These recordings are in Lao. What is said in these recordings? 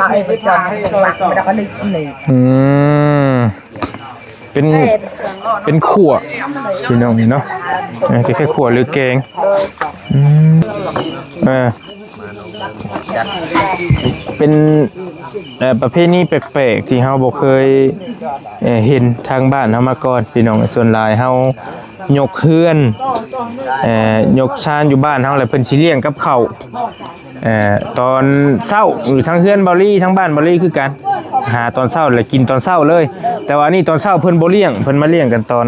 ມາເອີຍ ໄປຈອງ ປັກ ແລ້ວກໍລຶກນີ້ ອືມ ເປັນ ເປັນຂົ້ວ ພີ່ນ້ອງເນາະ ເອີ ຄ້າຍໆ ຂົ້ວ ຫຼື ແກງ ອືມ ເອີ ເປັນ ເອີ ປະເພນີແປກໆ ທີ່ເຮົາບໍ່ເຄີຍ ເອີ ເຫັນທາງບ້ານເຮົາມາກ່ອນ ພີ່ນ້ອງ. ສ່ວນຫຼາຍເຮົາຍົກເຮືອນ ເອີ ຍົກຊານຢູ່ບ້ານເຮົາ ແລ້ວເພິ່ນຊິລ້ຽງກັບເຂົ້າ ເອີ ຕອນເຊົ້າ ຢູ່ທາງເຮືອນເບົາລີ ທາງບ້ານເບົາລີຄືກັນ ຫາຕອນເຊົ້າ ແລ້ວກິນຕອນເຊົ້າເລີຍ. ແຕ່ວ່ານີ້ຕອນເຊົ້າເພິ່ນບໍ່ລ້ຽງ ເພິ່ນມາລ້ຽງກັນຕອນ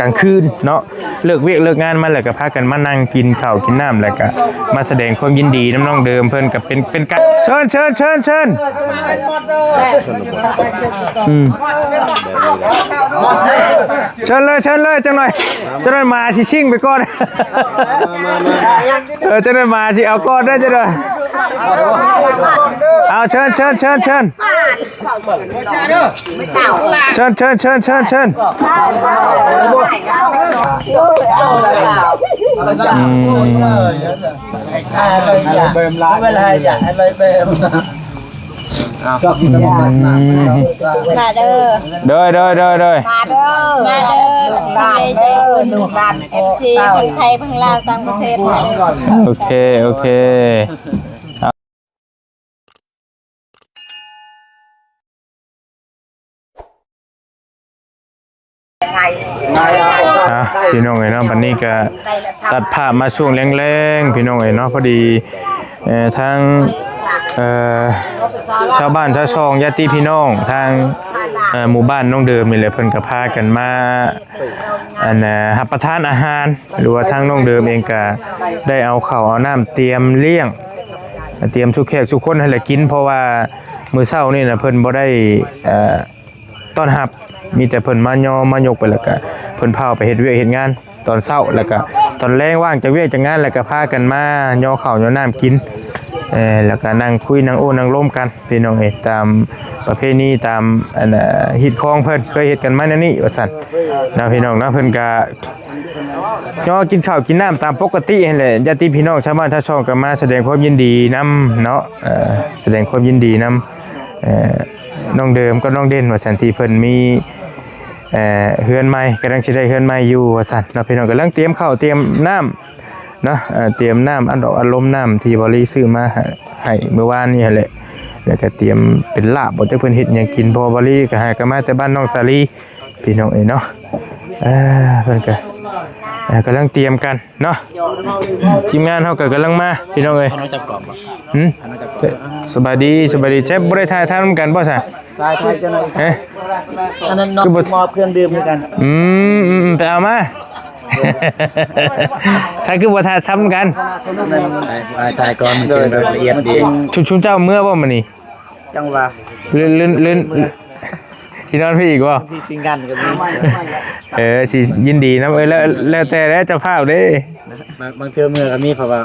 ກາງຄືນເນາະ. ເລີກວຽກເລີກງານມາແລ້ວກໍພາກັນມານັ່ງກິນເຂົ້າກິນນ້ຳ ແລ້ວກໍມາສະແດງຄວາມຍິນດີນຳນ້ອງເດີມເພິ່ນ ກໍເປັນ ເປັນການ ເຊີນ ເຊີນ ເຊີນ ເຊີນ ອືມ ເຊີນເລີຍ ເຊີນເລີຍ ຈັກໜ່ອຍ ຈັກໜ່ອຍໝາຊິຊິງໄປກ່ອນ ເອີ ຈັກໜ່ອຍໝາຊິເອົາກ່ອນເດີ ຈັກໜ່ອຍ ເອົາ ເຊີນ ເຊີນ ເຊີນ ເຊີນ. ເຊີນ ເຊີນ ເຊີນ ເຊີນ ເຊີນ ອືມ ມາເດີ ໂດຍ ໂດຍ ໂດຍ ໂດຍ ມາເດີ ມາເດີ ລູກຫຼານໃຈບຸນ ລູກຫຼານ ເອັຟຊີ ທັງໄທ ທັງລາວ ຕ່າງປະເທດ ໂອເຄ ໂອເຄ. ອ່ະ ພີ່ນ້ອງເອີຍເນາະ ບັດນີ້ກະຕັດພາບມາຊ່ວງແລງໆ ພີ່ນ້ອງເອີຍເນາະ ພໍດີ ເອີ ທາງ ເອີ ຊາວບ້ານຊາວຊ່ອງ ຍາດຕິພີ່ນ້ອງ ທາງ ເອີ ໝູ່ບ້ານນ້ອງເດີມນີ້ແຫຼະ ເພິ່ນກະພາກັນມາ ອັນ ເອີ ຮັບປະທານອາຫານ ຫຼືວ່າທາງນ້ອງເດີມເອງກະໄດ້ເອົາເຂົ້າເອົານ້ຳຕຽມລ້ຽງ ຕຽມສູ່ແຂກສູ່ຄົນຫັ້ນແຫຼະກິນ ເພາະວ່າມື້ເຊົ້ານີ້ນະເພິ່ນບໍ່ໄດ້ ເອີ ຕ້ອນຮັບ ມີແຕ່ເພິ່ນມາຍໍມາຍົກໄປ ແລ້ວກະເພິ່ນພາໄປເຮັດວຽກເຮັດງານຕອນເຊົ້າ ແລ້ວກະຕອນແລງວ່າງຈາກວຽກຈາກງານ ແລ້ວກະພາກັນມາຍໍເຂົ້າຍໍນ້ຳກິນ ເອີ ແລ້ວກະນັ່ງຄຸຍນັ່ງໂອ້ນັ່ງລົມກັນ ພີ່ນ້ອງເອີຍ ຕາມປະເພນີ ຕາມ ອັນ ເອີ ຮີດຄອງເພິ່ນເຄີຍເຮັດກັນມາແນວນີ້ວ່າຊັ້ນເນາະ ພີ່ນ້ອງເນາະ. ເພິ່ນກະຍໍກິນເຂົ້າກິນນ້ຳຕາມປົກກະຕິຫັ້ນແຫຼະ ຍາດຕິພີ່ນ້ອງຊາວບ້ານຊາວຊ່ອງກໍມາສະແດງຄວາມຍິນດີນຳເນາະ ເອີ ສະແດງຄວາມຍິນດີນຳ ເອີ ນ້ອງເດີມກັບນ້ອງເດັ່ນວ່າຊັ້ນ ທີ່ເພິ່ນມີ ເອີ ເຮືອນໃໝ່ ກຳລັງຊິໄດ້ເຮືອນໃໝ່ຢູ່ວ່າຊັ້ນເນາະ ພີ່ນ້ອງ ກຳລັງຕຽມເຂົ້າຕຽມນ້ຳ ເນາະ ເອີ ຕຽມນ້ຳອັດດອກອັດລົມ ນ້ຳທີ່ເບົາລີຊື້ມາໃຫ້ ໃຫ້ມື້ວານນີ້ຫັ້ນແຫຼະ ແລ້ວກໍຕຽມເປັນລາບບໍ ຈັກເພິ່ນເຮັດຫຍັງກິນ ເພາະວ່າເບົາລີກໍຫາກໍມາແຕ່ບ້ານນ້ອງສາລີ ພີ່ນ້ອງເອີຍເນາະ. ເອີ ເພິ່ນກໍ ເອີ ກຳລັງຕຽມກັນເນາະ ທີມງານເຮົາກໍກຳລັງມາ ພີ່ນ້ອງເອີຍ. ຫຶ ສະບາຍດີ ສະບາຍດີ ແຈບບໍ່ໄດ້ຖ່າຍທຳນຳກັນບໍ່ຊະ? ຖ່າຍ ຖ່າຍຈັກໜ່ອຍ ເອີ ອັນນັ້ນນ້ອງ ຄືບໍ່ ມອບເຄື່ອງດື່ມຄືກັນ ອືມ ອືມ ໄປເອົາມາ ຖ້າຄືບໍ່ຖ່າຍທຳນຳກັນ ຖ່າຍ ຖ່າຍກ່ອນ ມັນຈຶ່ງແບບລະອຽດດີ. ຊຸມ ຊຸມເຈົ້າເມືອບໍ່ມື້ນີ້? ຈັ່ງວ່າ ລື່ນ ລື່ນ ລື່ນ ຊິນອນພີ້ອີກບໍ່? ທີ່ຊິງກັນກໍມີ ເອີ ຊິຍິນດີນຳ ເອີ ແລ້ວ ແລ້ວແຕ່ແຫຼະເຈົ້າພາບເດ້. ບາງ ບາງເທື່ອເມືອກໍມີ ເພາະວ່າ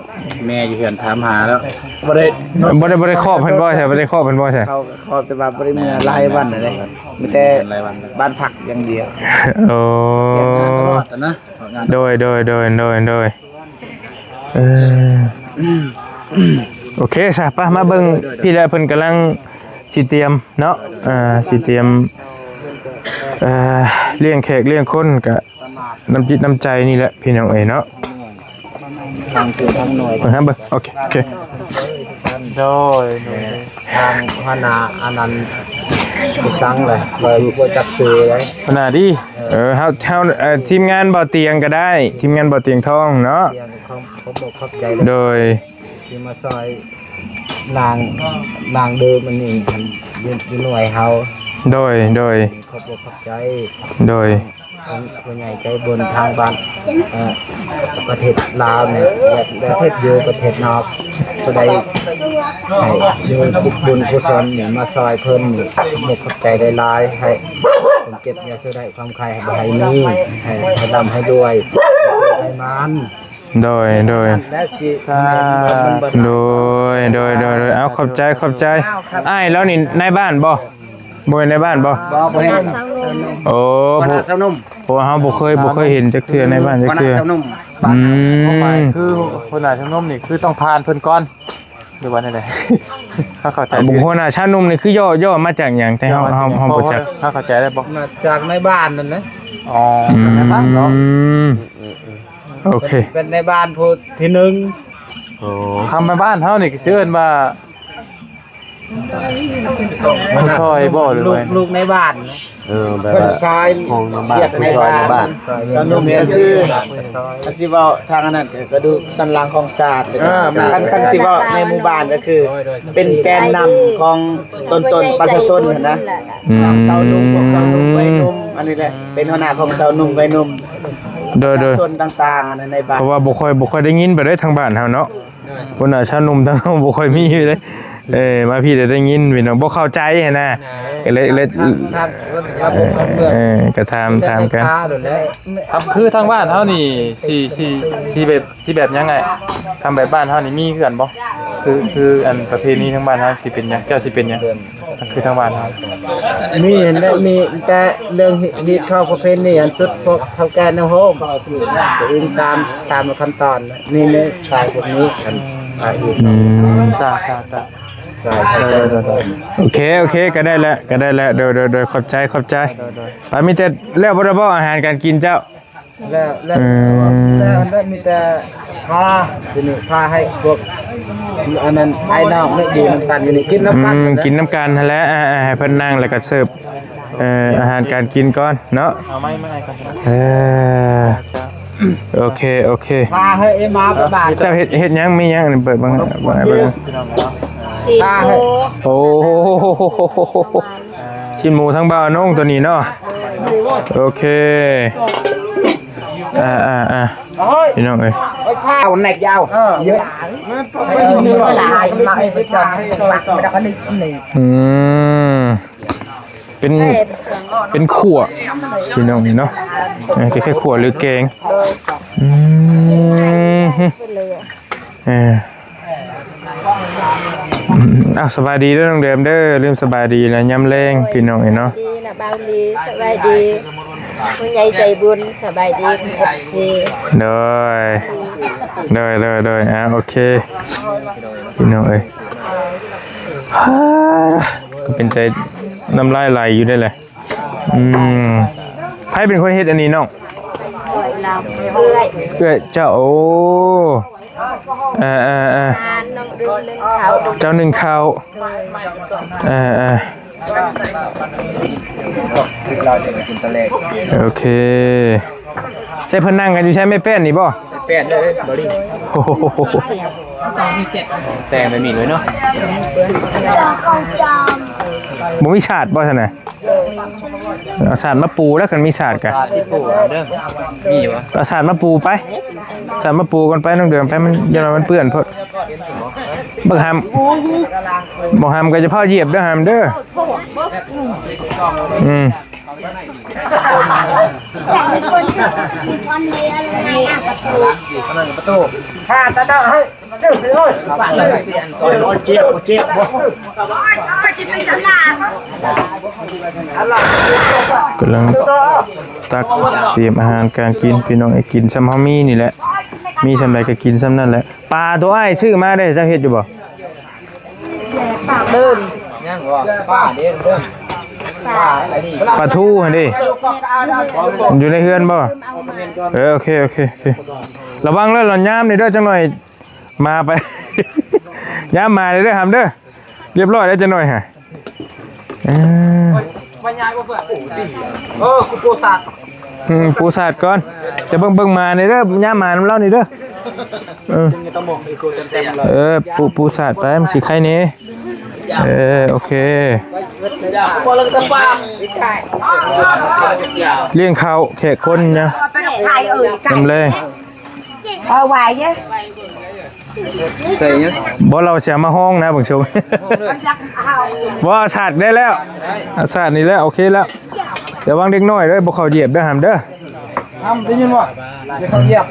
ແມ່ຢູ່ເຮືອນຖາມຫາແລ້ວ ບໍ່ໄດ້ ບໍ່ໄດ້ ບໍ່ໄດ້ຄອບເພິ່ນບໍ່ຊະ? ບໍ່ໄດ້ຄອບເພິ່ນບໍ່ຊະ? ເຂົາຄອບ ແຕ່ວ່າບໍ່ໄດ້ເມືອຫຼາຍວັນເດ້ ມີແຕ່ ແມ່ນ ຫຼາຍວັນ ບ້ານພັກຢ່າງດຽວ. ໂອ້ ເສຍງານຕະຫຼອດນະ ໂດຍ ໂດຍ ໂດຍ ໂດຍ ໂດຍ ເອີ ໂອເຄຊະ ໄປ ມາເບິ່ງ ໂດຍ ໂດຍ ໂດຍ ພີ້ແຫຼະ ເພິ່ນກຳລັງຊິຕຽມເນາະ ເອີ ຊິຕຽມ ເອີ ລ້ຽງແຂກລ້ຽງຄົນ ກະ ນ້ຳຈິດນ້ຳໃຈນີ້ແຫຼະ ພີ່ນ້ອງເອີຍເນາະ. ທາງຄືທາງໜ່ວຍ ເອີ ເບິ່ງ ໂອເຄ ໂອເຄ ໂດຍ ໂດຍ ທາງຫົວໜ້າອັນນັ້ນ ໄປສັ່ງເລີຍ ບໍ່ ບໍ່ຈັກຊື່ເລີຍ ຫົວໜ້າຕິ. ເອີ ເຮົາ ເຮົາ ເອີ ທີມງານບໍ່ຕຽງກໍໄດ້ ທີມງານບໍ່ຕຽງທອງເນາະ ຂອບ ຂອບ ຂອບໃຈ ໂດຍ ທີ່ມາຊ່ອຍນາງ ນາງເດີມອັນນີ້ ຢູ່ ຢູ່ໜ່ວຍເຮົາ ໂດຍ ໂດຍ ຂອບ ຂອບໃຈ ໂດຍ ຜູ້ໃຫຍ່ໃຈບຸນທາງບ້ານ ເອີ ປະເທດລາວນີ້ ແລະ ປະເທດຢູ່ປະເທດນອກ ຜູ້ໃດໃຫ້ມີບຸນກຸສົນນີ້ ມາຊ່ອຍເພິ່ນນີ້ ຂອບໃຈຫຼາຍໆ ໃຫ້ເພິ່ນເຈັບຢ່າສູ່ໄດ້ ຄວາມໄຂ້ບໍ່ໃຫ້ມີ ໃຫ້ ໃຫ້ລ່ຳໃຫ້ລວຍ ໃຫ້ໝານ. ໂດຍ ໂດຍ ແລະຊິ ສາ ໂດຍ ໂດຍ ໂດຍ ໂດຍ ເອົາ ຂອບໃຈ ຂອບໃຈ. ອ້າຍລາວນີ້ນາຍບ້ານບໍ່? ບໍ່ແມ່ນນາຍບ້ານບໍ່? ບໍ່ ບໍ່ແມ່ນ ໂອ້ ຫົວໜ້າຊາວໜຸ່ມ ເພາະວ່າເຮົາບໍ່ເຄີຍ ບໍ່ເຄີຍເຫັນຈັກເທື່ອ ນາຍບ້ານຈັກເທື່ອ ຫົວໜ້າຊາວໜຸ່ມ. ອືມ ຄວາມໝາຍຄືຫົວໜ້າຊາວໜຸ່ມນີ້ ຄືຕ້ອງຜ່ານເພິ່ນກ່ອນ. ຫຼືວ່າແນວໃດ? ເຮົາເຂົ້າໃຈ ອ່າ ບຸກຫົວໜ້າຊາວໜຸ່ມນີ້ຄືຫຍໍ້ ຫຍໍ້ມາຈາກຫຍັງ? ແຕ່ເຮົາ ເຮົາ ເຮົາບໍ່ຈັກ ເຮົາເຂົ້າໃຈໄດ້ບໍ່? ມາຈາກນາຍບ້ານນັ້ນນະ. ອໍ ອືມ ນາຍບ້ານເນາະ. ໂອເຄ ເປັນນາຍບ້ານຜູ້ທີໜຶ່ງ. ໂອ້ ຄຳນາຍບ້ານເຮົານີ້ຊິເອີ້ນວ່າ ຜູ້ຊ່ອຍບໍ່ ຫຼືວ່າ ລູກນາຍບ້ານ? ເອີ ແບບວ່າ ເພິ່ນຊ່ອຍ ຂອງນາຍບ້ານ ວຽກໃນບ້ານ ຜູ້ຊ່ອຍນາຍບ້ານ. ຊາວໜຸ່ມກໍຄື ຄັນຊິເວົ້າທາງອັນນັ້ນກໍກະດູກສັນຫຼັງຂອງຊາດ. ເອີ ແມ່ນ ຄັນ ຄັນຊິເວົ້າໃນໝູ່ບ້ານກໍຄື ເປັນແກນນຳຂອງຕົນໆ ປະຊາຊົນຫັ້ນນະ. ອືມ ຊາວໜຸ່ມ ພວກຊາວໜຸ່ມໄວໜຸ່ມ ອັນນີ້ແຫຼະ ເປັນຫົວໜ້າຂອງຊາວໜຸ່ມໄວໜຸ່ມ. ໂດຍໆ ປະຊາຊົນຕ່າງໆ ໃນ ໃນບ້ານ ເພາະວ່າບໍ່ຄ່ອຍ ບໍ່ຄ່ອຍໄດ້ຍິນປານໃດທາງບ້ານເຮົາເນາະ. ໂດຍ ຄົນ ອ່າ ຊາວໜຸ່ມທາງເຮົາບໍ່ຄ່ອຍມີເລີຍ. ເອີ ມາພີ້ໄດ້ຍິນພີ່ນ້ອງ ບໍ່ເຂົ້າໃຈຫັ້ນນະ. ເອີ ກໍເລີຍ ເລີຍ ທາງ ທາງ ເອີ ກໍຖາມ ຖາມກັນ. ຄັບ ຄືທາງບ້ານເຮົານີ້ ຊິ ຊິ ຊິແບບ ຊິແບບຫຍັງອ້າຍ? ຄຳແບບບ້ານເຮົານີ້ມີຄືກັນບໍ່? ຄື ຄືອັນປະເພນີທາງບ້ານເຮົາຊິເປັນຫຍັງ? ເຈົ້າຊິເປັນຫຍັງ? ຄືທາງບ້ານເຮົາ ມີຫັ້ນແຫຼະ ມີແຕ່ເລື່ອງຮີດຄອງປະເພນີ ອັນສຸດພວກເຖົ້າແກ່ແນວໂຮມ ກໍອີງຕາມ ຕາມຂັ້ນຕອນ. ນີ້ ນີ້ສາຍພວກນີ້ ອັນ ອືມ ຈ້າ ຈ້າ ຈ້າ ໂອເຄ ໂອເຄ ກໍໄດ້ແລ້ວ ກໍໄດ້ແລ້ວ. ໂດຍ ໂດຍ ໂດຍ ຂອບໃຈ ຂອບໃຈ. ໂດຍ ໂດຍ ໄປ ມີແຕ່ແລ້ວບໍ່ໄດ້ບໍ່ ອາຫານການກິນເຈົ້າ? ແລ້ວ ແລ້ວ ອືມ ແລ້ວ ແລ້ວມີແຕ່ພາ ທີນີ້ພາໃຫ້ພວກອັນນັ້ນອ້າຍນ້ອງນີ້ຢູ່ນຳກັນ ຢູ່ນີ້ກິນນຳກັນ. ອືມ ກິນນຳກັນຫັ້ນແຫຼະ. ອ່າ ໃຫ້ເພິ່ນນັ່ງ ແລ້ວກໍເສີບ ເອີ ອາຫານການກິນກ່ອນເນາະ. ເອົາໄມ້ມາໃຫ້ກ່ອນ. ເອີ ໂອເຄ ໂອເຄ ພາໃຫ້ເອມາໄປບ້ານ. ເຈົ້າເຮັດ ເຮັດຫຍັງ? ມີຫຍັງ? ເປີດເບິ່ງ ເບິ່ງ ເບິ່ງ. ຊີ້ນໝູ. ໂອ້ ຊີ້ນໝູທາງບ່າວນົງໂຕນີ້ເນາະ. ໂອເຄ ອ່າໆໆ ພີ່ນ້ອງເອີຍ ເອົາແນກຍາວ ເອີ ເຍອະ ອືມ ເປັນ ເປັນຂົ້ວ ພີ່ນ້ອງເນາະ. ເອີ ຄ້າຍໆຂົ້ວຫຼືແກງ. ອືມ ເອີ ອືມ ເອົາ ສະບາຍດີເດີນ້ອງແດມເດີ ລືມສະບາຍດີແລ້ວ ຍາມແລງພີ່ນ້ອງເອີຍເນາະ. ສະບາຍດີນະບ່າວລີ ສະບາຍດີຜູ້ໃຫຍ່ໃຈບຸນ ສະບາຍດີເອັຟຊີ. ໂດຍ ໂດຍ ໂດຍ ໂດຍ ອ່າ ໂອເຄ ພີ່ນ້ອງເອີຍ ກໍເປັນໃຈ ນ້ຳລາຍໄຫຼຢູ່ເດ້ແຫຼະ. ອືມ ໃຜເປັນຄົນເຮັດອັນນີ້ນ້ອງ? ເອື້ອຍ ເອື້ອຍເຈົ້າ. ໂອ້ ເອີໆໆ ເຈົ້າໜຶ້ງເຂົ້າ. ເອີໆ ໂອເຄ ໃສ່ເພິ່ນນັ່ງກັນຢູ່ໃສ ແມ່ແປ້ນນີ້ບໍ່? ແປ້ນເດີ ບໍ່ລິ ໂອ້ໂຫ ແຕ່ງແບບນີ້ເລີຍເນາະ. ບໍ່ມີສາດບໍ່ຊັ້ນນະ? ເອົາສາດມາປູແລ້ວ ຄັນມີສາດກະ ສາດທີ່ປູເດີ ມີຢູ່ຫວະ? ເອົາສາດມາປູໄປ ສາດມາປູກ່ອນໄປ ນ້ອງເດືອນໄປ ມັນ ຢ່າງໜ້ອຍມັນເປື້ອນໂພດ. ບັກຫຳ ບັກຫຳກໍຈະພາວຢຽບເດີ ຫຳເດີ. ອືມ ປະຕູ ຂ້າຕາເຈົ້າໃຫ້ ກຳລັງຕັກຕຽມອາຫານການກິນພີ່ນ້ອງເອີຍ. ກິນສ່ຳເຮົາມີນີ້ແຫຼະ ມີສ່ຳໃດກໍກິນສ່ຳນັ້ນແຫຼະ. ປາໂຕອ້າຍຊື້ມາເດ້ ເຈົ້າເຮັດຢູ່ບໍ່? ເດີນ ຍັງບໍ່ ປາເດ້ ເດີນ ປາອັນນີ້ ປາທູຫັ້ນເດ້ ຢູ່ໃນເຮືອນບໍ່? ເອີ ໂອເຄ ໂອເຄ ໂອເຄ ລະວັງເດີ ລະຍາມນີ້ເດີ ຈັກໜ່ອຍ ມາໄປ ຍາມມາເດີ ຫຳເດີ ລຽບຮ້ອຍແລ້ວຈັກໜ່ອຍຫະ. ເອີ ເອີ ກູໂປສາດ ອືມ ປູສາດກ່ອນ ຈະເບິ່ງ ເບິ່ງໝານີ້ເດີ ຍາມໝານຳລາວນີ້ເດີ. ເອີ ເອີ ປູ ປູສາດໄປ ມັນຊິໄຄແດ່. ເອີ ໂອເຄ ລ້ຽງເຂົ້າແຂກຄົນຫຍັງ ນ້ຳແລງ. ເອົາໄວ້ເດີ ໃສ່ຫຍັງ? ບໍ່ ລາວຊິເອົາມາຫ້ອງນະ ບາງຊ່ວງ ບໍ່ ສາດໄດ້ແລ້ວ ສາດນີ້ແຫຼະ ໂອເຄແລ້ວ. ລະວັງເດັກນ້ອຍເດີ ບໍ່ເຂົ້າຢຽບເດີ ຫຳເດີ. ຫຳ ໄດ້ຍິນບໍ່? ຢ່າເຂົ້າຢຽບ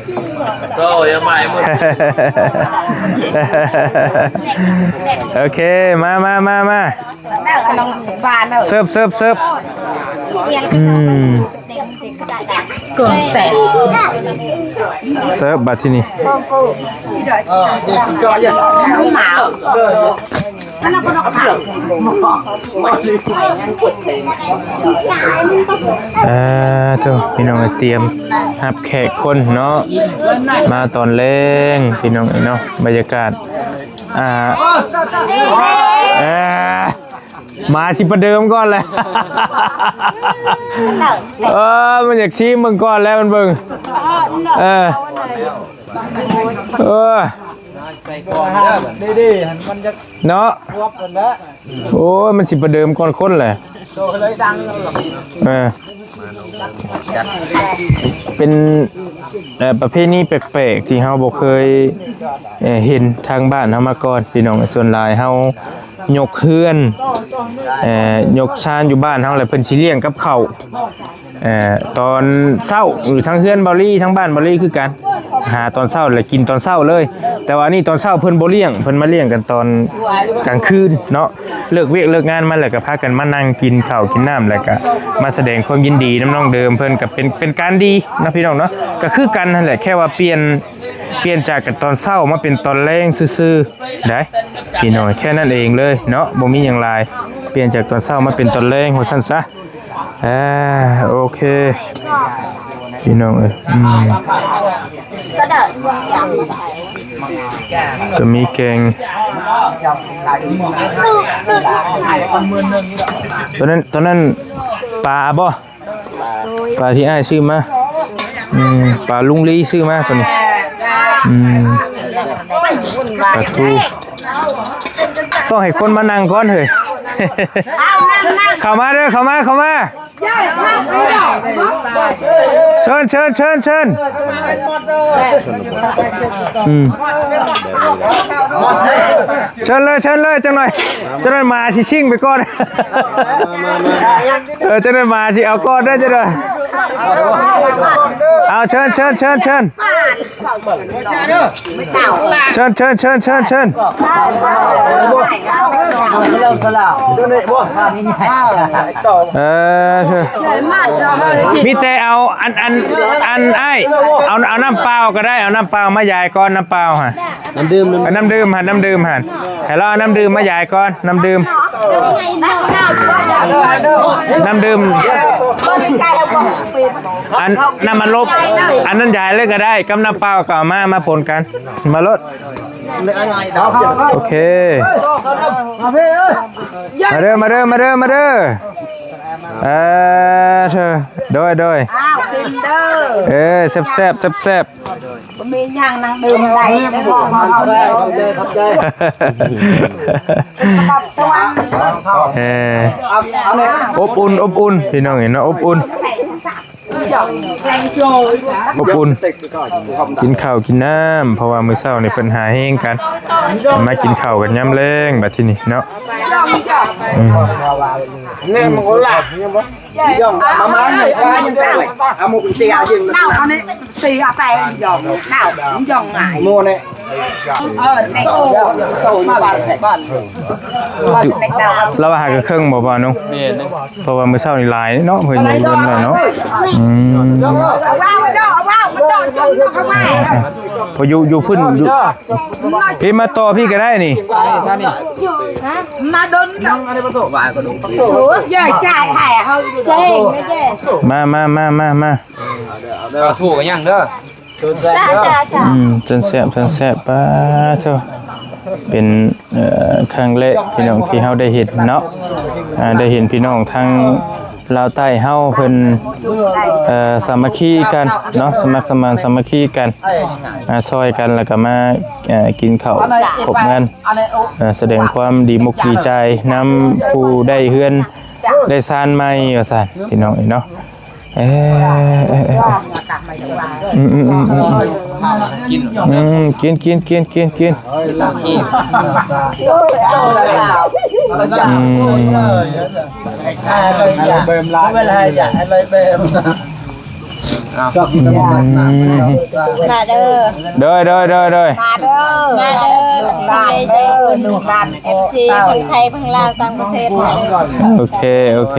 ໂຕ ຢ່າໝາຍໝົດ. ໂອເຄ ມາ ມາ ມາ ມາ ເສີບ ເສີບ ເສີບ. ອືມ ແຕກ ເສີບບາດທີນີ້. ເອີ ໂທ້ ພີ່ນ້ອງເອີຍ ຕຽມຮັບແຂກຄົນເນາະ ມາຕອນແລງ ພີ່ນ້ອງເອີຍເນາະ ບັນຍາກາດ ອ່າ ເອີ ໝາຊິປະເດີມກ່ອນແຫຼະ ເອີ ມັນຢາກຊີມເບິ່ງກ່ອນແຫຼະ ມັນເບິ່ງ ເອີ ເອີ ໃສ່ກ່ອນເດີ ເດ້ໆ ມັນຈະ ເນາະ ຄວບກັນແຫຼະ. ໂອ້ຍ ມັນຊິປະເດີມກ່ອນຄົນແຫຼະ ໂຕເລີຍດັງ ເອີ ເປັນ ເອີ ປະເພນີແປກໆ ທີ່ເຮົາບໍ່ເຄີຍ ເອີ ເຫັນທາງບ້ານເຮົາມາກ່ອນ ພີ່ນ້ອງ. ສ່ວນຫຼາຍເຮົາຍົກເຮືອນ ເອີ ຍົກຊານຢູ່ບ້ານເຮົາ ແລ້ວເພິ່ນຊິລ້ຽງກັບເຂົ້າ ເອີ ຕອນເຊົ້າ ຢູ່ທາງເຮືອນເບົາລີ ທາງບ້ານເບົາລີຄືກັນ ຫາຕອນເຊົ້າ ແລ້ວກິນຕອນເຊົ້າເລີຍ. ແຕ່ວ່ານີ້ຕອນເຊົ້າເພິ່ນບໍ່ລ້ຽງ ເພິ່ນມາລ້ຽງກັນຕອນກາງຄືນເນາະ ເລີກວຽກເລີກງານມາແລ້ວກໍພາກັນມານັ່ງກິນເຂົ້າກິນນ້ຳ ແລ້ວກໍມາສະແດງຄວາມຍິນດີນຳນ້ອງເດີມເພິ່ນ ກໍເປັນ ເປັນການດີເນາະ ພີ່ນ້ອງເນາະ. ກໍຄືກັນຫັ້ນແຫຼະ ແຄ່ວ່າປ່ຽນ ປ່ຽນຈາກກັນຕອນເຊົ້າມາເປັນຕອນແລງຊື່ໆ ໄດ້ພີ່ນ້ອງ ແຄ່ນັ້ນເອງເລີຍເນາະ ບໍ່ມີຫຍັງຫຼາຍ. ປ່ຽນຈາກຕອນເຊົ້າມາເປັນຕອນແລງວ່າຊັ້ນຊະ. ອ່າ ໂອເຄ ພີ່ນ້ອງເອີຍ ອືມ ກໍມີແກງ ຕອນນັ້ນ ຕອນນັ້ນປາບໍ່? ປາທີ່ອ້າຍຊື້ມາ ອືມ ປາລຸງລີຊື້ມາຕົວນີ້ ອືມ ປາທູ ຕ້ອງໃຫ້ຄົນມານັ່ງກ່ອນເຮີ້ຍ ເຂົ້າມາເດີ ເຂົ້າມາ ເຂົ້າມາ ເຊີນ ເຊີນ ເຊີນ ເຊີນ ອືມ ເຊີນເລີຍ ເຊີນເລີຍ ຈັກໜ່ອຍ ຈັກໜ່ອຍໝາຊິຊິງໄປກ່ອນ ເອີ ເຈົ້າໜ້າໝາຊິເອົາກ່ອນເດີ ເຈົ້າໜ້າ ເອົາ ເຊີນ ເຊີນ ເຊີນ ເຊີນ ເຊີນ ເຊີນ ເຊີນ ເຊີນ ເຊີນ ເອີ ເຊີນ ມີແຕ່ເອົາອັນ ອັນ ອັນ ອ້າຍ ເອົາ ເອົານ້ຳເປົ່າກໍໄດ້ ເອົານ້ຳເປົ່າມາຢາຍກ່ອນ ນ້ຳເປົ່າຫັ້ນ ນ້ຳດື່ມ ນ້ຳ ເອົານ້ຳດື່ມຫັ້ນ ນ້ຳດື່ມຫັ້ນ ໃຫ້ລາວເອົານ້ຳດື່ມມາຢາຍກ່ອນ ນ້ຳດື່ມ ນ້ຳດື່ມ ອັນ ນ້ຳອັດລົມ ອັນນັ້ນຢາຍເລີຍກໍໄດ້ ກັບນ້ຳເປົ່າກໍເອົາມາ ມາປົນກັນ ມາໂລດ ໂອເຄ ມາເດີ ມາເດີ ມາເດີ ມາເດີ ເອີ ໂດຍ ໂດຍ ອ້າວ ກິນເດີ ເອີ ແຊບໆ ແຊບໆ ບໍ່ມີຫຍັງ ນັ່ງດື່ມໄດ້ ໄດ້ບອກເຮົາເອົາແລ້ວ ຂອບໃຈ ຂອບສະຫວັນ ເອີ ອົບອຸ່ນ ອົບອຸ່ນ ພີ່ນ້ອງເອີຍເນາະ ອົບອຸ່ນ ອົບອຸ່ນ ກິນເຂົ້າກິນນ້ຳ ເພາະວ່າມື້ເຊົ້ານີ້ເພິ່ນຫາແຮງກັນ ມາກິນເຂົ້າກັນຍາມແລງ ບັດທີນີ້ເນາະ ອືມ ລາວຫາກະເຄິ່ງບໍ່ ບ່າວນຸ? ແມ່ນ ເພາະວ່າມື້ເຊົ້ານີ້ຫຼາຍເນາະ ເພິ່ນຢູ່ເຮືອນເນາະ ອືມ ເອົາເວົ້າເດີ ເອົາເວົ້າ ມັນດອກຊົມເນາະ ເຂົາວ່າ ເພາະຢູ່ ຢູ່ພຸ້ນ ຢູ່ ພີ່ມາຕໍ່ ພີ່ກໍໄດ້ນີ້ ມາດົນ ໂອ້ຍ ຢາຍຈ່າຍໃຫ້ເຮົາ ເຈັງ ມາ ມາ ມາ ມາ ມາ ເອົາ ຖືກຍັງເດີ ຈ້າ ຈ້າ ຈ້າ ອືມ ຈົນແຊບ ຈົນແຊບ ປາໂທ້ ເປັນ ເອີ ຄັ້ງແລກ ພີ່ນ້ອງ ທີ່ເຮົາໄດ້ເຫັນເນາະ ອ່າ ໄດ້ເຫັນພີ່ນ້ອງທາງລາວໃຕ້ເຮົາເພິ່ນ ເອີ ສາມັກຄີກັນເນາະ ສະໝັກສະໝານສາມັກຄີກັນ ອ່າ ຊ່ອຍກັນ ແລ້ວກໍມາ ເອີ ກິນເຂົ້າຄົບກັນ ເອີ ສະແດງຄວາມດີມົກດີໃຈນຳຜູ້ໄດ້ເຮືອນ ໄດ້ຊານໃໝ່ວ່າຊັ້ນ ພີ່ນ້ອງເອີຍເນາະ. ເອີ ເອີ ເອີ ອືມ ອືມ ກິນ ກິນ ກິນ ກິນ ກິນ ອືມ ມາເດີ ໂດຍ ໂດຍ ໂດຍ ໂດຍ ມາເດີ ມາເດີ ລູກຫຼານ ເອັຟຊີ ທັງໄທ ທັງລາວ ຕ່າງປະເທດ ໂອເຄ ໂອເຄ.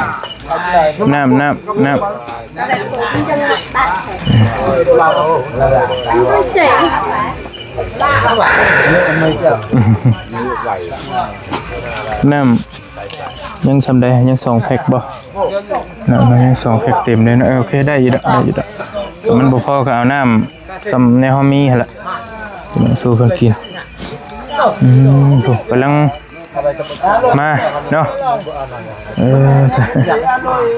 ນ້ຳ ນ້ຳ ນ້ຳ ນ້ຳ ຍັງສ່ຳໃດ? ຍັງສອງແພັກບໍ່? ເນາະ ຍັງສອງແພັກເຕັມເລີຍເນາະ. ເອີ ໂອເຄ ໄດ້ຢູ່ດອກ ໄດ້ຢູ່ດອກ. ມັນບໍ່ພໍກໍເອົານ້ຳສ່ຳແນວເຮົາມີຫັ້ນລະ ມາສູ່ເພິ່ນກິນ. ອືມ ໂອ້ ກຳລັງມາເນາະ. ເອີ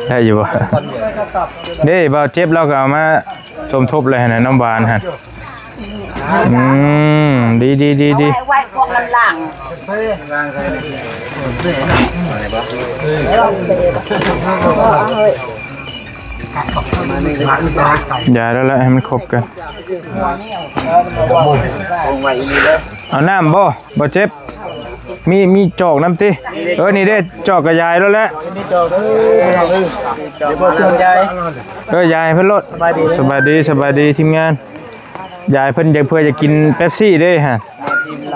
ໄດ້ຢູ່ບໍ່? ເດ້ ບ່າວເຈັບລາວກໍເອົາມາສົມທົບເລີຍຫັ້ນນະ ນ້ຳຫວານຫັ້ນ. ອືມ ດີໆໆໆ ເອົາໄວ້ ພວກມັນຫຼັງ ຢ່າແລ້ວລະ ໃຫ້ມັນຄົບກັນ. ເອົານ້ຳບໍ່? ບໍ່ເຈັບ ມີ ມີຈອກນຳຕິ? ເອີ ນີ້ເດ້ ຈອກກະຍາຍແລ້ວແຫຼະ. ເອີ ຢາຍໃຫ້ເພິ່ນໂລດ. ສະບາຍດີ ສະບາຍດີ ສະບາຍດີທີມງານ. ຢາຍເພິ່ນຢາກ ເພື່ອຢາກກິນເປັບຊີເດ້ຮະ. ເ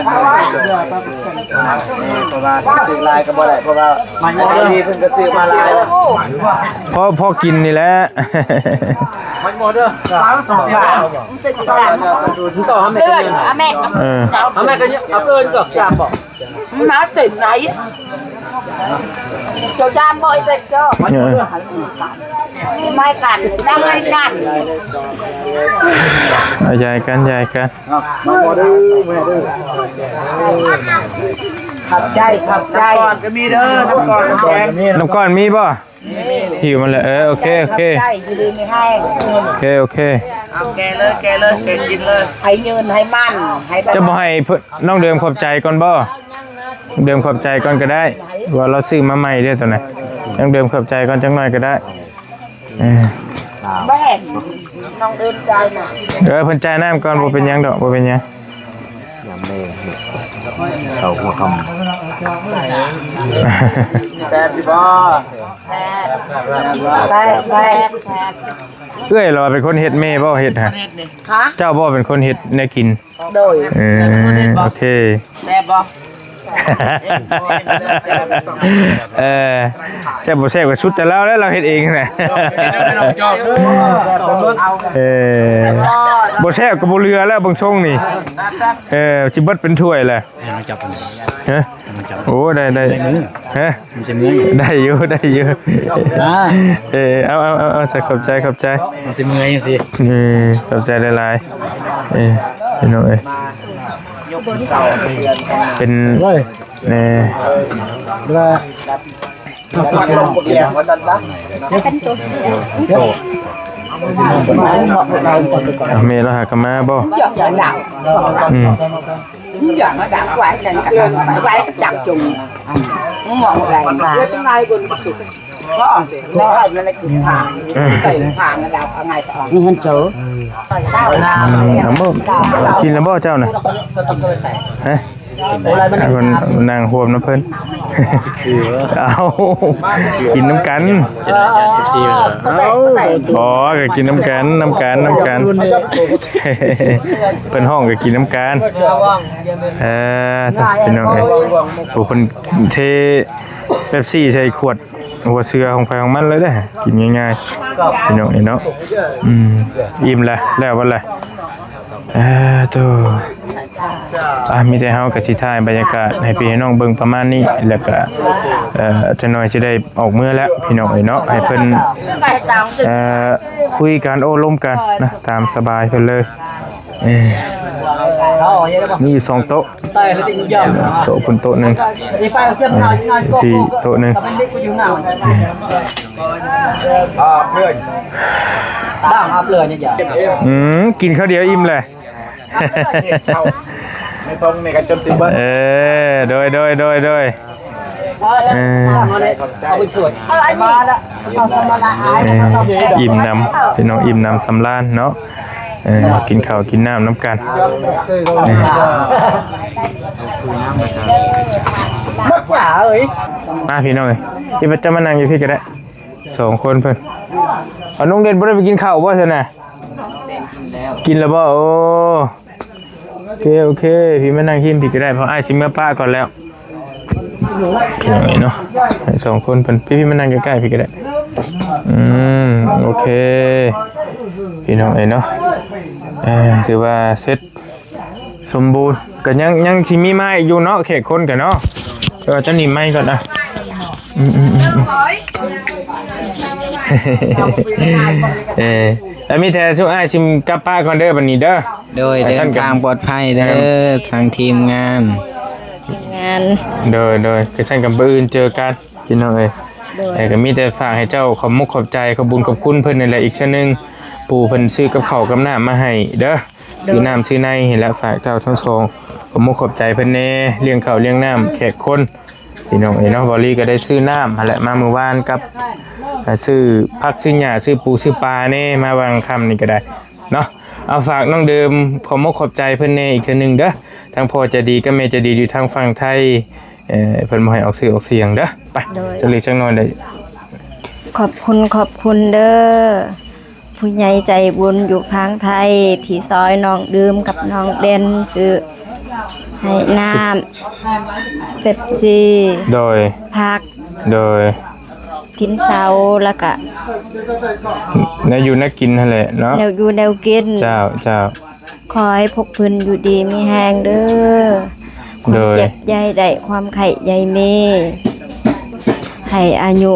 ພາະວ່າຊື້ຫຼາຍກໍບໍ່ໄດ້ ເພາະວ່າເພິ່ນກໍຊື້ມາຫຼາຍ ພໍ ພໍກິນນີ້ແຫຼະ. ມັນບໍ່ເດີ ຕໍ່ຫາແມ່ ເອີ ເອົາແມ່ກໍເອົາເກີນກໍຈາບບໍ່? ມາເສັ້ນໄນ ເຈົ້າຈາມບໍ່ໄອ້ເດັກເຈົ້າ ເອີ ໄມ້ກັນ ໄມ້ກັນ ເອົາ ຢາຍກັນ ຢາຍກັນ. ມາບໍ່ເດີ ມາເດີ ຂອບໃຈ ຂອບໃຈ. ນ້ຳກ້ອນກໍມີເດີ ນ້ຳກ້ອນ ນ້ຳແຂງ ນ້ຳກ້ອນມີບໍ່? ມີ ມີ ມີ ຫິວມາແລ້ວ. ເອີ ໂອເຄ ໂອເຄ ຂອບໃຈ ຢູ່ດີມີແຮງ. ໂອເຄ ໂອເຄ ເອົາ ແກະເລີຍ ແກະເລີຍ ແກະກິນເລີຍ ໃຫ້ເງິນໃຫ້ມັນ ໃຫ້ ຈະບໍ່ໃຫ້ເພິ່ນ ນ້ອງເດີມຂອບໃຈກ່ອນບໍ່? ເດີມຂອບໃຈກ່ອນກໍໄດ້ ວ່າລາວຊື້ມາໃໝ່ເດ້ຕົວນັ້ນ. ນ້ອງເດີມຂອບໃຈກ່ອນຈັກໜ້ອຍກໍໄດ້. ເອີ ບໍ່ເຫັນ ນ້ອງເດີມຈ່າຍນະ. ເອີ ເພິ່ນຈ່າຍນ້ຳກ່ອນ ບໍ່ເປັນຫຍັງດອກ ບໍ່ເປັນຫຍັງ. ຍາມແລງເຂົ້າຫົວຄ່ຳ ແຊບຢູ່ບໍ່? ແຊບ ແຊບ ແຊບ ແຊບ. ເອື້ອຍລາວເປັນຄົນເຮັດ ແມ່ບໍ່ເຮັດຫະ? ເຈົ້າບໍ່ເປັນຄົນເຮັດແນວກິນ? ໂດຍ ເອີ ໂອເຄ ແຊບບໍ່? ເອີ ແຊບບໍ່ແຊບກໍສຸດແຕ່ລາວແຫຼະ ລາວເຮັດເອງນະ. ເອີ ບໍ່ແຊບກໍບໍ່ເຫຼືອແລ້ວເບິ່ງຊົງນີ້. ເອີ ຊິເບິດເປັນຖ້ວຍແຫຼະ. ຮະ? ໂອ້ ໄດ້ ໄດ້ ຮະ? ມັນຊິເມື່ອຍ ໄດ້ຢູ່ ໄດ້ຢູ່. ອ່າ ເອີ ເອົາ ເອົາ ເອົາ ເອົາ ຂອບໃຈ ຂອບໃຈ. ມັນຊິເມື່ອຍຈັ່ງຊີ້. ເອີ ຂອບໃຈຫຼາຍໆ. ເອີ ພີ່ນ້ອງເອີຍ ເປັນ ເອີ ເມລາຫາກະມາບໍ່? ອືມ. ກິນແລ້ວບໍ່ເຈົ້ານະ? ຮະ? ເພິ່ນນັ່ງຮ່ວມນຳເພິ່ນ. ເອົາ ກິນນຳກັນ. ເອີ ເອີ ເອີ ເອີ ເອີ ເອີ ອໍ ກໍກິນນຳກັນ ນຳກັນ ນຳກັນ ເພິ່ນຮ້ອງກໍກິນນຳກັນ. ເອີ ພີ່ນ້ອງເອີຍ ໂອ້ ເພິ່ນເທເປັບຊີໃສ່ຂວດ ຫົວເສືອຂອງໃຜຂອງມັນເລີຍເດ້ ກິນງ່າຍໆ ພີ່ນ້ອງເອີຍເນາະ. ອືມ ອີ່ມລະ ແລ້ວບໍ່ລະ? ເອີ ໂຕ ອ່ະ ມີແຕ່ເຮົາກໍຊິຖ່າຍບັນຍາກາດໃຫ້ພີ່ໃຫ້ນ້ອງເບິ່ງປະມານນີ້ ແລ້ວກໍ ເອີ ຈັກໜ່ອຍຊິໄດ້ອອກເມືອແລ້ວ ພີ່ນ້ອງເອີຍເນາະ. ໃຫ້ເພິ່ນ ເອີ ຄຸຍກັນໂອ້ລົມກັນນະ ຕາມສະບາຍເພິ່ນເລີຍ. ເອີ ມີຢູ່ສອງໂຕະ ໂຕະພຸ້ນໂຕະໜຶ່ງ ເອີ ພີ້ໂຕະໜຶ່ງ. ອືມ ກິນຄາວດຽວອີ່ມເລີຍ. ໃນຖົງນີ້ກໍຈົນຊິເບິດ. ເອີ ໂດຍ ໂດຍ ໂດຍ ໂດຍ. ເອີ ເອີ ອີ່ມນຳ ພີ່ນ້ອງ ອີ່ມນຳສຳລານເນາະ. ເອີ ກິນເຂົ້າກິນນ້ຳນຳກັນ. ເອີ ມາພີ່ນ້ອງເອີຍ ທີ່ປະຈຳມານັ່ງຢູ່ພີ້ກໍໄດ້ ສອງຄົນເພິ່ນ. ເອົາ ນ້ອງເດັ່ນບໍ່ໄດ້ໄປກິນເຂົ້າບໍ່ຊັ້ນນະ? ກິນແລ້ວບໍ່? ໂອ້ ໂອເຄ ໂອເຄ ພີ່ມານັ່ງຮິມພີ້ກໍໄດ້ ເພາະອ້າຍຊິເມືອປະກ່ອນແລ້ວ ເນາະ. ໃຫ້ສອງຄົນເພິ່ນ ພີ່ ພີ່ມານັ່ງໃກ້ໆພີ້ກໍໄດ້. ອືມ ໂອເຄ ພີ່ນ້ອງເອີຍເນາະ. ເອີ ຖືວ່າເສັດສົມບູນ ກໍຍັງ ຍັງຊິມີມາອີກຢູ່ເນາະ ແຂກຄົນກໍເນາະ. ແຕ່ວ່າເຈົ້ານີ້ໄມກ່ອນນະ. ອືມໆໆ ເອີ ແລ້ວມີແຕ່ຊຸມອ້າຍຊິກັບປະກ່ອນເດີ ບັດນີ້ເດີ. ໂດຍ ເດີນທາງປອດໄພເດີ ທາງທີມງານ ທີມງານ. ໂດຍ ໂດຍ ກໍຊັ້ນກັນ ມື້ອື່ນເຈີກັນ ພີ່ນ້ອງເອີຍ. ໂດຍ ເອີ ກໍມີແຕ່ຝາກໃຫ້ເຈົ້າຂອບມຸກຂອບໃຈ ຂອບບຸນຂອບຄຸນເພິ່ນນີ້ແຫຼະ ອີກເທື່ອໜຶ່ງ ຜູ້ເພິ່ນຊື້ກັບເຂົ້າກັບນ້ຳມາໃຫ້ເດີ. ໂດຍ ຊື້ນ້ຳຊື້ໃນໃຫ້ແລ້ວ ຝາກເຈົ້າທັງສອງ ຂອບມຸກຂອບໃຈເພິ່ນແດ່ ລ້ຽງເຂົ້າລ້ຽງນ້ຳແຂກຄົນ ພີ່ນ້ອງເອີຍເນາະ. ເບົາລີກໍໄດ້ຊື້ນ້ຳຫັ້ນແຫຼະ ມາມື້ວານກັບ ຊື້ຜັກຊື້ຫຍ້າ ຊື້ປູຊື້ປາແດ່ ມາຫວ່າງຄ່ຳນີ້ກໍໄດ້ເນາະ. ເອົາ ຝາກນ້ອງເດີມ ຂອບມຸກຂອບໃຈເພິ່ນແດ່ອີກເທື່ອໜຶ່ງເດີ ທັງພໍ່ໃຈດີກັບແມ່ໃຈດີຢູ່ທາງຝັ່ງໄທ ເອີ ເພິ່ນບໍ່ໃຫ້ອອກຊື່ອອກສຽງເດີ. ໄປ ໂດຍ ຈັກເລັກຈັກນ້ອຍໄດ້ ຂອບຄຸນ ຂອບຄຸນເດີ ຜູ້ໃຫຍ່ໃຈບຸນຢູ່ຝັ່ງໄທ ທີ່ຊ່ອຍນ້ອງເດີມກັບນ້ອງເດັ່ນ ຊື້ໃຫ້ນ້ຳ ເປັບຊີ ໂດຍ ຜັກ ໂດຍ ກິນເຊົ້າ ແລ້ວກະ ແນວຢູ່ແນວກິນຫັ້ນແຫຼະເນາະ ແນວຢູ່ແນວກິນ. ເຈົ້າ ເຈົ້າ ຂໍໃຫ້ພວກເພິ່ນຢູ່ດີມີແຮງເດີ ຄວາມ ໂດຍ ເຈັບຢ່າໃຫ້ໄດ້ ຄວາມໄຂ້ຢ່າໃຫ້ມີ ໃຫ້ອາຍຸ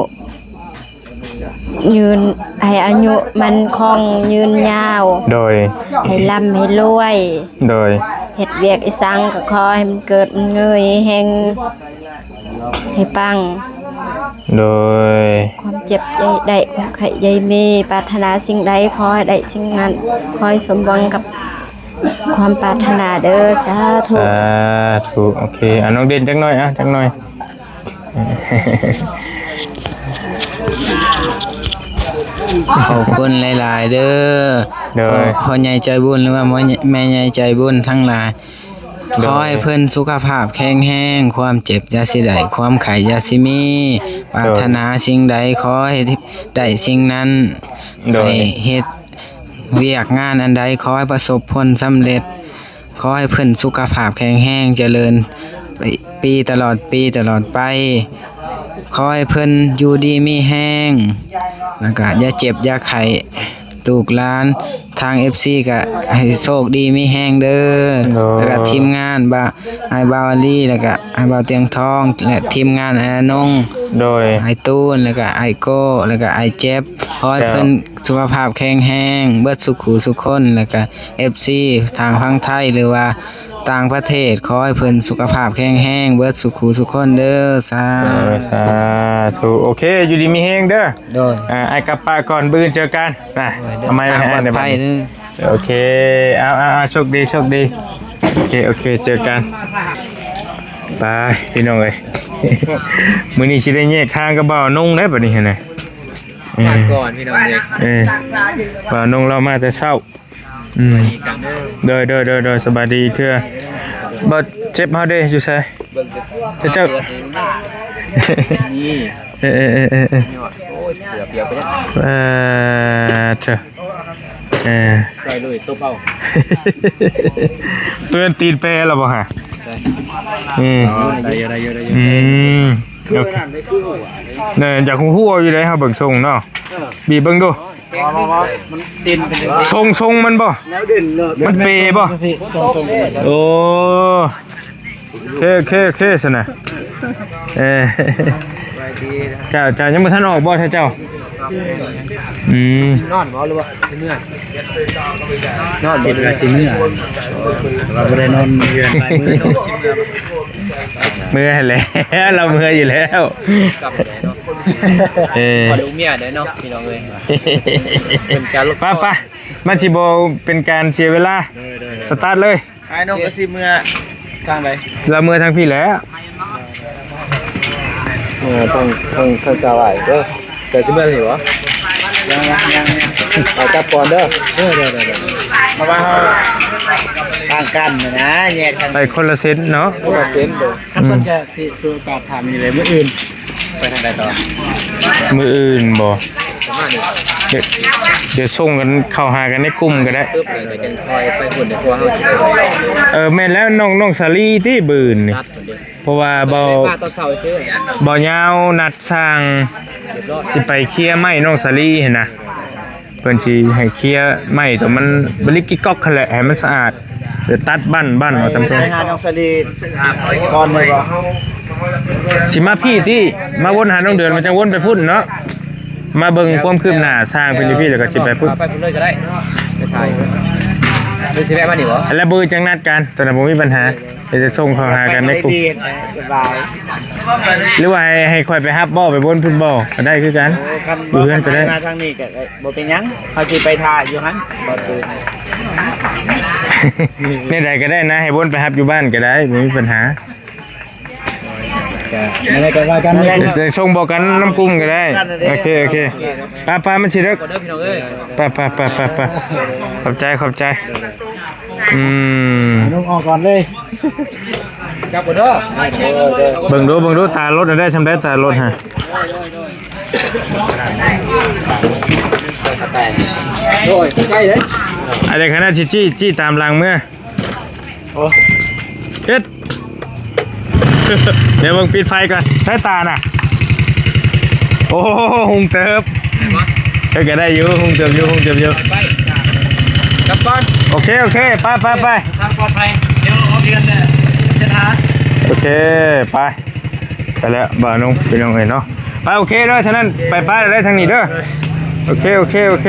ຍືນ ໃຫ້ອາຍຸໝັ້ນຄົງຍືນຍາວ ໂດຍ ໃຫ້ລ່ຳໃຫ້ລວຍ ໂດຍ ເຮັດວຽກອີ່ສັງກໍຂໍໃຫ້ມັນເກີດມັນເງີຍ ເຮັງ ໃຫ້ປັງ ໂດຍ ຄວາມເຈັບຢ່າໃຫ້ໄດ້ ຄວາມໄຂ້ຢ່າໃຫ້ມີ ປາດຖະໜາສິ່ງໃດຂໍໃຫ້ໄດ້ສິ່ງນັ້ນ ຂໍໃຫ້ສົມຫວັງກັບຄວາມປາດຖະໜາເດີ ສາທຸ ສາທຸ. ໂອເຄ ອ່ະ ນ້ອງເດັ່ນຈັກໜ້ອຍ ອ່ະ ຈັກໜ້ອຍ. ຂອບຄຸນຫຼາຍໆເດີ ໂດຍ ພໍ່ໃຫຍ່ໃຈບຸນ ຫຼືວ່າແມ່ໃຫຍ່ໃຈບຸນທັງຫຼາຍ ໂດຍ ຂໍໃຫ້ເພິ່ນສຸຂະພາບແຂງແຮງ ຄວາມເຈັບຢ່າຊິໄດ້ ຄວາມໄຂ້ຢ່າຊິມີ ໂດຍ ປາດຖະໜາສິ່ງໃດຂໍໃຫ້ໄດ້ສິ່ງນັ້ນ ໂດຍ ໃຫ້ເຮັດວຽກງານອັນໃດຂໍໃຫ້ປະສົບຜົນສຳເລັດ ຂໍໃຫ້ເພິ່ນສຸຂະພາບແຂງແຮງ ຈະເລີນໄປ ປີຕະຫຼອດປີຕະຫຼອດໄປ ຂໍໃຫ້ເພິ່ນຢູ່ດີມີແຮງ ແລ້ວກະຢ່າເຈັບຢ່າໄຂ້ ລູກຫຼານທາງເອັບຊີກະໃຫ້ໂຊກດີມີແຮງເດີ ໂດຍ ແລ້ວກະທີມງານ ບ່າວ ອ້າຍບ່າວອາລີ ແລ້ວກະອ້າຍບ່າວຕຽງທອງ ແລະ ທີມງານອ້າຍອານົງ ໂດຍ ອ້າຍຕູນ ແລ້ວກະອ້າຍໂກ້ ແລ້ວກະອ້າຍເຈັບ ຂໍໃຫ້ເພິ່ນ ເຈົ້າ ສຸຂະພາບແຂງແຮງເບິດສູ່ຄູ່ສູ່ຄົນ ແລ້ວກະເອັບຊີທາງຝັ່ງໄທ ຫຼືວ່າຕ່າງປະເທດ ຂໍໃຫ້ເພິ່ນສຸຂະພາບແຂງແຮງເບິດສູ່ຄູ່ສູ່ຄົນເດີ ສາ ເອີ ສາທຸ ໂອເຄ ຢູ່ດີມີແຮງເດີ ໂດຍ ອ່າ ອ້າຍກັບປະກ່ອນ ມື້ອື່ນເຈີກັນນະ ໂດຍ ເອົາໄມ້ໄວ້ໃຫ້ອ້າຍແດ່ ປອດໄພເດີ ໂອເຄ ເອົາໆໆ ໂຊກດີ ໂຊກດີ ໂອເຄ ໂອເຄ ເຈີກັນ ໄປ ພີ່ນ້ອງເອີຍ ມື້ນີ້ຊິໄດ້ແຍກທາງກັບບ່າວນົງໄດ໋ ບັດນີ້ຫັ້ນນະ ເອີ ມາກ່ອນ ພີ່ນ້ອງເອີຍ ເອີ ບ່າວນົງລາວມາແຕ່ເຊົ້າ ອືມ ໂດຍ ໂດຍ ໂດຍ ໂດຍ ສະບາຍດີເທື່ອ ບາດເຈັບເຮົາເດ້ຢູ່ໃສ? ເຈົ້າ ນີ້ ເອີໆໆໆໆ ໂອ້ຍ ເສືອປຽກໄປແລ້ວ ເອີ ເຈົ້າ ເອີ ໃສ່ເລີຍ ຕົບເອົາ ຕົວນັ້ນຕີນແປແລ້ວບໍ່ຫະ? ໃຊ່ ນີ້ ອໍ ໄດ້ຢູ່ ໄດ້ຢູ່ ໄດ້ຢູ່ ອືມ ໂອເຄ ເອີ ຢາກຮູ້ຢູ່ເດ້ ເຮົາເບິ່ງຊົງເນາະ ເອີ ບີບເບິ່ງດູ ບໍ່ ບໍ່ ບໍ່ ມັນເດັ່ນເປັນ ຊົງ ຊົງມັນບໍ່ ແນວເດັ່ນເລີຍ ມັນເປບໍ່? ຊົງ ຊົງ ໂອ້ ໂອເຄ ໂອເຄ ໂອເຄ ຊັ້ນນະ ເອີ ເຈົ້າ ເຈົ້າ ຍັງບໍ່ທັນອອກບໍ່ ເຈົ້າ? ອືມ ນອນບໍ່ ຫຼືວ່າຊິເມືອ? ນອນບໍ່ ຄິດວ່າຊິເມືອ ວ່າບໍ່ໄດ້ນອນເຮືອນຫຼາຍມື້ ເມືອແຫຼະ ລາວເມືອຢູ່ແລ້ວ ກັບໄດ້ເນາະ ເອີ ຂໍດູເມຍໄດ້ເນາະ ພີ່ນ້ອງເອີຍ ເປັນການລົບ ໄປໆ ມັນຊິບໍ່ເປັນການເສຍເວລາ ໂດຍໆ ສະຕາດເລີຍ ອ້າຍນ້ອງກໍຊິເມືອທາງໃດ? ລາວເມືອທາງພີ້ແຫຼະ ເມືອທາງ ທາງ ທາງເຈົ້າອ້າຍເດີ ເຈົ້າຊິເມືອທາງນີ້ບໍ່? ຍັງ ຍັງ ຍັງ ເອົາກັບກ່ອນເດີ ເດີໆໆ ເພາະວ່າເຮົາຕ່າງກັນນະ ແຍກກັນ ໄປຄົນລະເສັ້ນເນາະ ຄົນລະເສັ້ນເດີ ຄັນຊັ້ນ ອືມ ກະຊິສວຍໂອກາດຖາມຢູ່ເລີຍ ມື້ອື່ນ ໄປທາງໃດຕໍ່? ມື້ອື່ນບໍ່? ປະມານນີ້ ດຽວ ດຽວສົ່ງກັນເຂົ້າຫາກັນໃນກຸ່ມກໍໄດ້ ປຶບ ແລ້ວກໍຈັ່ງຄ່ອຍໄປພຸ້ນເດ້ ເພາະວ່າເຮົາຊິໄປ ເອີ ແມ່ນແລ້ວ ນ້ອງ ນ້ອງສາລີຕິ ບືນນີ້ ນັດພຸ້ນເດ້ ເພາະວ່າເບົາ ມາຕອນເຊົ້າຊື່ ເບົາຍາວນັດຊ່າງ ຮຽບຮ້ອຍ ຊິໄປເຄຍໄມ້ນ້ອງສາລີຫັ້ນນະ ເພິ່ນຊິໃຫ້ເຄຍໄມ້ຕົວມັນບະລິກກິກກັອກຫັ້ນແຫຼະ ໃຫ້ມັນສະອາດ ດຽວຕັດບັ້ນ ບັ້ນເອົາຕາມຕົງ ໄປຫານ້ອງສາລີກ່ອນແມ່ນບໍ່? ຊິມາພີ້ຕິ ມາວົນຫານ້ອງເດືອນ ມັນຈັ່ງວົນໄປພຸ້ນເນາະ ມາເບິ່ງຄວາມຄືບໜ້າຊ່າງເພິ່ນຢູ່ພີ້ ແລ້ວກໍຊິໄປພຸ້ນ ເອີ ໄປພຸ້ນເລີຍກໍໄດ້ ໄປຖ່າຍ ຫຼືຊິແວະມານີ້ບໍ່? ແລ້ວເບີຈັ່ງນັດກັນ ຕອນນັ້ນບໍ່ມີບັນຫາ ດຽວຈະສົ່ງເຂົ້າຫາກັນໃນກຸ່ມ ສະບາຍ ຫຼືວ່າໃຫ້ ໃຫ້ຂ້ອຍໄປຮັບບໍ່ ໄປວົນພຸ້ນບໍ່ ກໍໄດ້ຄືກັນ ໂອ້ ຄັນ ຢູ່ເຮືອນກໍໄດ້ ມາທາງນີ້ກໍໄດ້ ບໍ່ເປັນຫຍັງ ເຮົາຊິໄປຖ້າຢູ່ຫັ້ນ ບໍ່ຕື່ນ ແນວໃດກໍໄດ້ນະ ໃຫ້ວົນໄປຮັບຢູ່ບ້ານກໍໄດ້ ບໍ່ມີບັນຫາ ກໍແນວໃດກໍວ່າກັນ ສົ່ງບອກກັນນຳກຸ່ມກໍໄດ້ ໂອເຄ ໂອເຄ ໄປໆ ມັນຊິເລິກ ໄປໆໆໆ ຂອບໃຈ ຂອບໃຈ ອືມ ນ້ອງອອກກ່ອນເລີຍ ກັບບໍ່ເດີ ເບິ່ງດູ ເບິ່ງດູ ຕາລົດໄດ້ຊ່ຳໃດ ຕາລົດຫະ ໂອ້ຍ ໃກ້ເດ້ ອັນນີ້ຂະໜາດຊິຈີ້ ຈີ້ຕາມຫຼັງເມືອ ໂອ້ ເຮັດ ດຽວເບິ່ງ ປິດໄຟກ່ອນ ສາຍຕານະ ໂອ້ ຮຸ່ງເຕີບ ເອີ ກໍໄດ້ຢູ່ ຮຸ່ງເຕີບຢູ່ ຮຸ່ງເຕີບຢູ່ ໄປ ກັບກ່ອນ ໂອເຄ ໂອເຄ ໄປ ໄປ ໄປ ທາງປອດໄພ ດຽວເຮົາເດີນເສັ້ນທາງ ໂອເຄ ໄປ ໄປແລ້ວ ບ່າວນຸ່ງ ພີ່ນ້ອງເອີຍເນາະ ໄປ ໂອເຄເດີ ທາງນັ້ນ ໄປ ໄປໄດ້ທາງນີ້ເດີ ໂອເຄ ໂອເຄ ໂອເຄ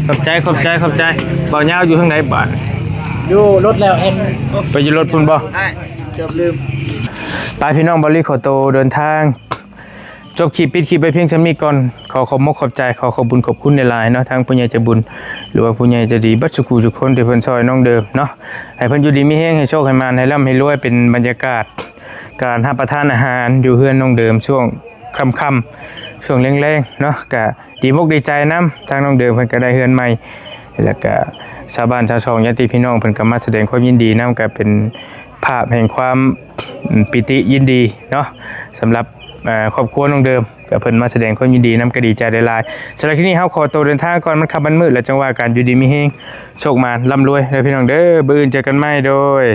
ຂອບໃຈ ຂອບໃຈ ຂອບໃຈ ບ່າວຍາວຢູ່ທາງໃດບາດ? ຢູ່ລົດແລ້ວ ເຫັນ ໄປຢູ່ລົດພຸ້ນບໍ່? ເກືອບລືມ ໄປ ພີ່ນ້ອງ ບ່າວລີຂໍໂຕເດີນທາງ ຈົບຄລິບ ປິດຄລິບໄວ້ພຽງສ່ຳນີ້ກ່ອນ ຂໍຂອບມົກຂອບໃຈ ຂໍຂອບບຸນຂອບຄຸນຫຼາຍໆເນາະ ທາງຜູ້ໃຫຍ່ໃຈບຸນ ຫຼືວ່າຜູ້ໃຫຍ່ໃຈດີ ເບິດສູ່ຜູ້ສູ່ຄົນທີ່ເພິ່ນຊ່ອຍນ້ອງເດີມເນາະ ໃຫ້ເພິ່ນຢູ່ດີມີແຮງ ໃຫ້ໂຊກໃຫ້ໝານ ໃຫ້ລ່ຳໃຫ້ລວຍ ເປັນບັນຍາກາດ ການຮັບປະທານອາຫານຢູ່ເຮືອນນ້ອງເດີມ ຊ່ວງຄ່ຳໆ ຊ່ວງແລງໆເນາະ ກະດີມົກດີໃຈນຳ ທາງນ້ອງເດີມເພິ່ນກະໄດ້ເຮືອນໃໝ່ ແລ້ວກະຊາວບ້ານຊາວຊ່ອງ ຍາດຕິພີ່ນ້ອງເພິ່ນກະມາສະແດງຄວາມຍິນດີນຳ ກະເປັນພາບແຫ່ງຄວາມ ປີຕິຍິນດີເນາະ ສຳລັບ ເອີ ຄອບຄົວນ້ອງເດີມ ກະເພິ່ນມາສະແດງຄວາມຍິນດີນຳ ກະດີໃຈຫຼາຍໆ ສຳລັບຄລິບນີ້ເຮົາຂໍໂຕເດີນທາງກ່ອນ ມັນຄ່ຳມັນມືດແລ້ວ ຈັ່ງວ່າກັນ ຢູ່ດີມີແຮງ ໂຊກໝານ ລ່ຳລວຍເດີພີ່ນ້ອງເດີ ມື້ອື່ນເຈີກັນໃໝ່ ໂດຍ.